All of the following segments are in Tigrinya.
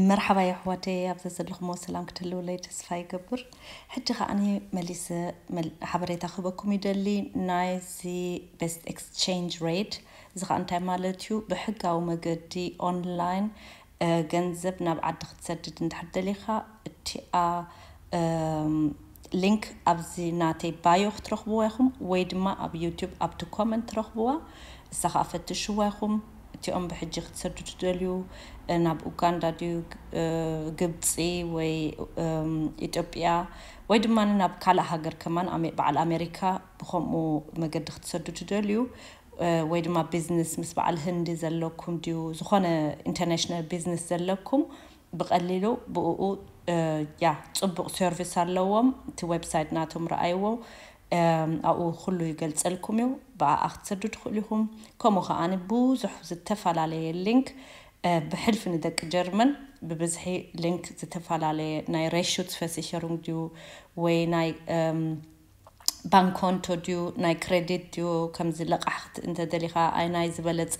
መርሓባ የሕዋተይ፣ ኣብ ዘዘለኹሞ ሰላም ክትህልውለይ ተስፋ ይገብር። ሕጂ ከዓኒ መሊሰ ሓበሬታ ክህበኩም ይደሊ። ናይዚ ቤስት ኤክስቼንጅ ሬት፣ እዚ ከዓ እንታይ ማለት እዩ? ብሕጋዊ መገዲ ኦንላይን ገንዘብ ናብ ዓዲ ክትሰድድ እንድሕር ደሊኻ፣ እቲኣ ሊንክ ኣብዚ ናተይ ባዮ ክትረኽብዋ ኢኹም፣ ወይ ድማ ኣብ ዩቲዩብ ኣብቲ ኮመንት ትረኽብዋ። እሳ ከዓ ፈትሽዋ ኢኹም። እቲኦም ብሕጂ ክትሰዱ ትደልዩ ናብ ኡጋንዳ ድዩ፣ ግብፂ ወይ ኢትዮጵያ፣ ወይ ድማ ናብ ካልእ ሃገር ከማን በዓል ኣሜሪካ ብከምኡ መገዲ ክትሰዱ ትደልዩ፣ ወይ ድማ ቢዝነስ ምስ በዓል ህንዲ ዘለኩም ድዩ፣ ዝኾነ ኢንተርናሽናል ቢዝነስ ዘለኩም ብቐሊሉ ብኡ ያ ፅቡቕ ሰርቪስ ኣለዎም። እቲ ዌብሳይት ናቶም ረኣይዎ፣ ኣብኡ ኩሉ ይገልፀልኩም እዩ። ብኣኣ ክትሰዱ ትኽእሉ ኢኹም። ከምኡ ከዓኒ ብዙሕ ዝተፈላለየ ሊንክ ብሕልፊ ንደቂ ጀርመን ብብዝሒ ሊንክ ዝተፈላለየ ናይ ሬሹት ፈሲሸሩንግ ድዩ ወይ ናይ ባንክ ኮንቶ ድዩ ናይ ክሬዲት ድዩ፣ ከምዚ ለቃሕ እንተደሊኻ ኣይናይ ዝበለፀ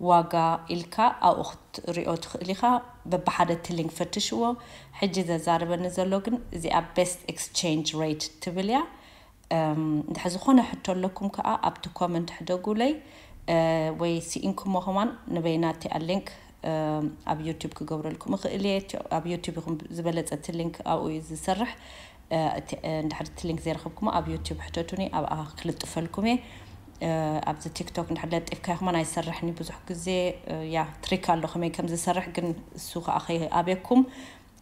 ዋጋ ኢልካ ኣብኡ ክትሪኦ ትኽእል ኢኻ። በብሓደ እቲ ሊንክ ፈትሽዎ። ሕጂ ዘዛርበኒ ዘሎ ግን እዚኣ ቤስት ኤክስቼንጅ ሬት ትብል እያ። እንድሕር ዝኾነ ሕቶ ኣለኩም ከዓ ኣብቲ ኮመንት ሕደጉለይ፣ ወይ ስኢንኩሞ ከማን ንበይና እቲኣ ሊንክ ኣብ ዩቲዩብ ክገብረልኩም እኽእል እየ። ኣብ ዩቲዩብ ይኹን ዝበለፀ እቲ ሊንክ ኣብኡ እዩ ዝሰርሕ። እንድሕር እቲ ሊንክ ዘይረኸብኩሞ ኣብ ዩቲዩብ ሕተቱኒ፣ ኣብኣ ክልጥፈልኩም እየ። ኣብዚ ቲክቶክ እንድሕር ለጢፍካ ይኹማን ኣይሰርሕኒ ብዙሕ ግዜ። ያ ትሪክ ኣሎ ከመይ ከም ዝሰርሕ፣ ግን እሱ ከዓ ከይኣብየኩም።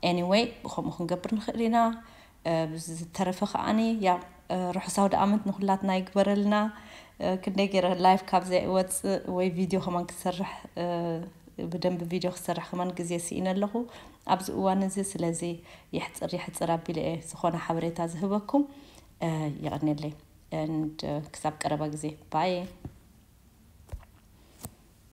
ኤኒወይ ብከምኡ ክንገብር ንኽእል ኢና። ብዝተረፈ ከዓኒ ያ ርሑስ ኣውደ ኣመት ንኩላትና ይግበረልና። ክንደይ ገይረ ላይፍ ካብ ዘይወፅእ ወይ ቪድዮ ከማን ክሰርሕ፣ ብደንብ ቪድዮ ክሰርሕ ከማን ግዜ ስኢነ ኣለኹ ኣብዚ እዋን እዚ። ስለዚ ይሕፅር ይሕፅር ኣቢለ እየ ዝኾነ ሓበሬታ ዝህበኩም። የቐንየለይ። And ክሳብ ቀረባ ግዜ፣ ባይ።